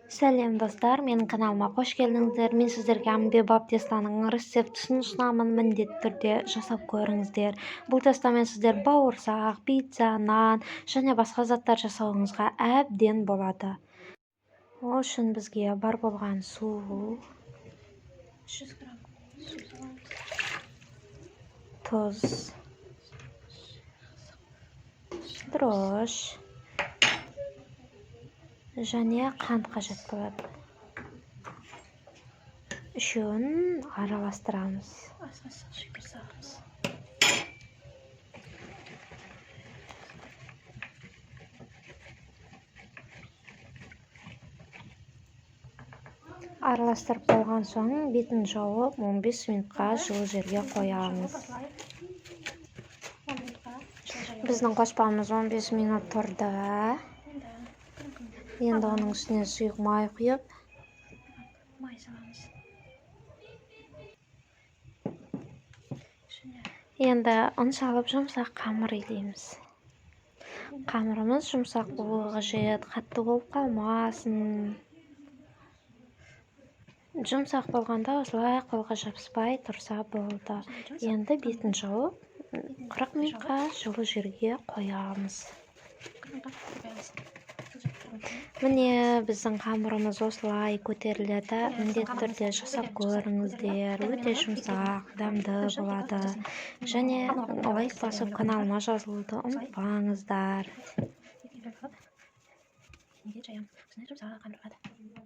Сәлем, достар! Менің каналыма қош келдіңіздер! Мен сіздерге әмбебап тестоның рецептісін ұсынамын. Міндетті түрде жасап көріңіздер. Бұл тестомен сіздер бауырсақ, пицца, нан және басқа заттар жасауыңызға әбден болады. Ол үшін бізге бар болған су, 100 грамм су саламыз. Тұз, дрожжи және қант қажет болады. Үшеуін араластырамыз. Аз қасық шекер саламыз. Араластырып болған соң, бетін жауып, 15 минутқа жылы жерге қоямыз. Осылай 10 минутқа жылы жерге. Біздің қоспамыз 15 минут тұрды. Енді Енді оның үстіне сұйық май құйып, май саламыз. Ішіне енді ұн салып, жұмсақ қамыр илейміз. Қамырымыз жұмсақ болуы қажет, қатты болып қалмасын. Жұмсақ болғанда осылай қолға жабыспай тұрса болды. Енді бетін жауып, 40 минутқа жылы жерге қоямыз. 40 минутқа қоямыз. Жылы жерге 40 минутқа. Міне, біздің қамырымыз осылай көтеріледі. Міндетті түрде жасап көріңіздер, өте жұмсақ, дәмді болады. Және лайк басып, каналыма жазылуды ұмытпаңыздар. Неге жаямын? Осындай жұмсақ қамыр болады.